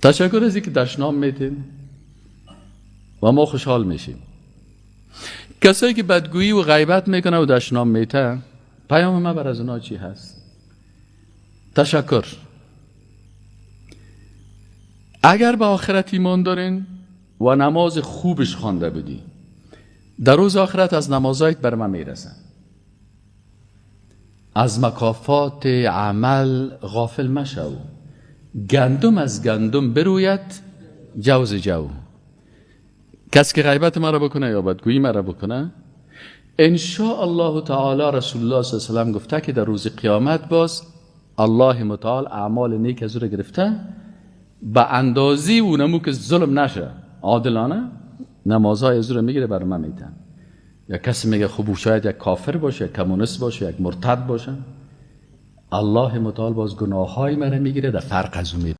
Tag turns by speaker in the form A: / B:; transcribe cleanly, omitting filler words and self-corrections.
A: تشکر از اینکه دشنام میتین و ما خوشحال میشیم. کسایی که بدگویی و غیبت میکنه و دشنام میته، پیام من بر از اونا چی هست؟ تشکر. اگر به آخرت ایمان دارین و نماز خوبش خوانده بودی، در روز آخرت از نمازایت بر من میرسن. از مکافات عمل غافل مشو. گندم از گندم بروید، جو ز جو. کسی که غیبت مرا بکنه یا بدگویی مرا بکنه، ان شاء الله تعالی رسول الله صلی الله علیه و سلم گفته که در روز قیامت باز الله متعال اعمال نیک از او را گرفته به اندازی اونمو که ظلم نشه، عادلانه نمازهای از او را میگیره بر من میتن. یا کسی میگه خب شاید یک کافر باشه، یک کمونیست باشه، یک مرتد باشه، الله متعال باز گناههای مرا میگیره در فرق از او.